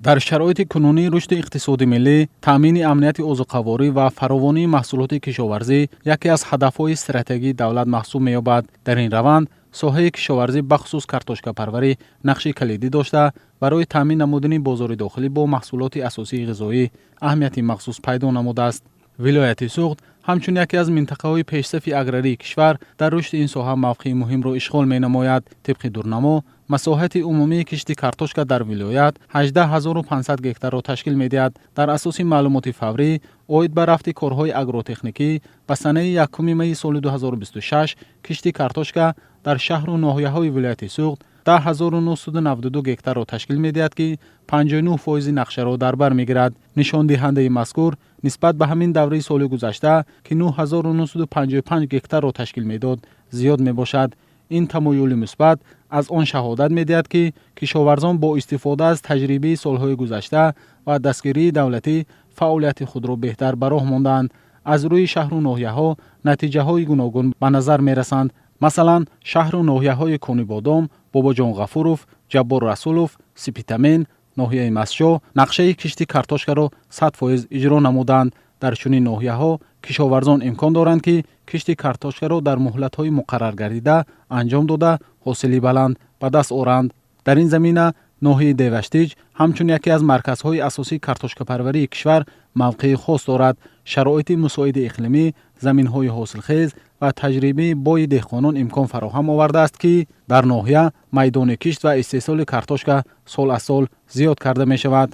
Дар шароити кунунии рушди иқтисоди миллӣ, таъмини амнияти озуқаворӣ ва фаровонии маҳсулоти кишоварзӣ яке аз ҳадафҳои стратегии давлат маҳсуб меёбад. Дар ин раванд соҳаи кишоварзӣ, бахусус картошкапарварӣ, нақши калидӣ дошта, барои таъмин намудани бозори дохилӣ бо маҳсулоти асосии ғизоӣ аҳамияти махсус пайдо намудааст. Вилояти Суғд ҳамчун яке аз минтақаҳои пешсафи аграрии кишвар дар рушди ин соҳа мавқеи муҳимро ишғол менамояд. Тибқи дурнамо, масоҳати умумии кишти картошка дар вилоят 18 500 гектарро ташкил медиҳад. Дар асоси маълумоти фаврӣ оид ба рафти корҳои агротехникӣ ба санаи 1 майи соли 2026 кишти картошка дар шаҳру ноҳияҳои вилояти Суғд 10 992 гектарро ташкил медиҳад, ки 59 фоизи нақшаро дар бар мегирад. Нишондиҳандаи мазкур нисбат ба ҳамин давраи соли гузашта, ки 9955 гектарро ташкил медод, зиёд мебошад. Ин тамоюли мусбат аз он шаҳодат медиҳад, ки кишоварзон бо истифода аз таҷрибаи солҳои гузашта ва дастгирии давлатӣ фаъолияти худро беҳтар ба роҳ мондаанд. Аз рӯи шаҳру ноҳияҳо натиҷаҳои гуногун ба назар мерасанд. Масалан, шаҳру ноҳияҳои Конибодом, Бобоҷон Ғафуров, Ҷаббор Расулов, Спитамен, ноҳияи Мастчоҳ нақшаи кишти картошкаро 100% иҷро намуданд. Дар чунин ноҳияҳо кишоварзон имкон доранд, ки кишти картошкаро дар муҳлатҳои муқарраргардида анҷом дода, ҳосили баланд ба даст оранд. Дар ин замина ноҳияи Деваштич ҳамчун яке аз марказҳои асосии картошкапарварии кишвар мавқеи хос дорад. Шароити мусоиди иқлимӣ, заминҳои ҳосилхез ва таҷрибаи бои деҳқонон имкон фароҳам овардааст, ки дар ноҳия майдони кишт ва истеҳсоли картошка сол аз сол зиёд карда мешавад.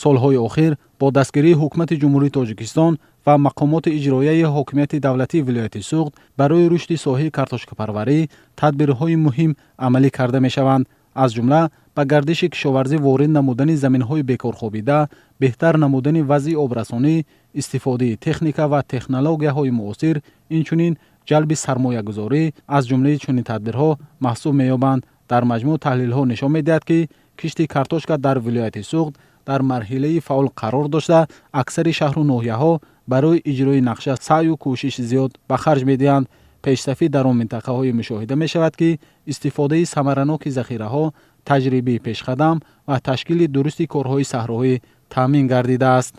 Солҳои охир бо дастгирии Ҳукумати Ҷумҳурии Тоҷикистон ва мақомоти иҷроияи ҳокимияти давлатии вилояти Суғд барои рушди соҳаи картошкапарварӣ тадбирҳои муҳим амалӣ карда мешаванд. Аз ҷумла ба гардиши кишоварзӣ ворид намудани заминҳои бекорхобида, беҳтар намудани вазъи обрасонӣ, истифодаи техника ва технологияҳои муосир, инчунин ҷалби сармоягузорӣ аз ҷумлаи чунин тадбирҳо маҳсуб меёбанд. Дар маҷмӯъ, таҳлилҳо нишон медиҳад, ки кишти картошка дар вилояти Суғд дар марҳилаи фаъол қарор дошта, аксари шаҳру ноҳияҳо барои иҷрои нақша саъю кӯшиши зиёд ба харҷ медиҳанд. Пешсафӣ дар он минтақаҳое мушоҳида мешавад, ки истифодаи самараноки захираҳо, таҷрибаи пешқадам ва ташкили дурусти корҳои саҳроӣ таъмин гардидааст.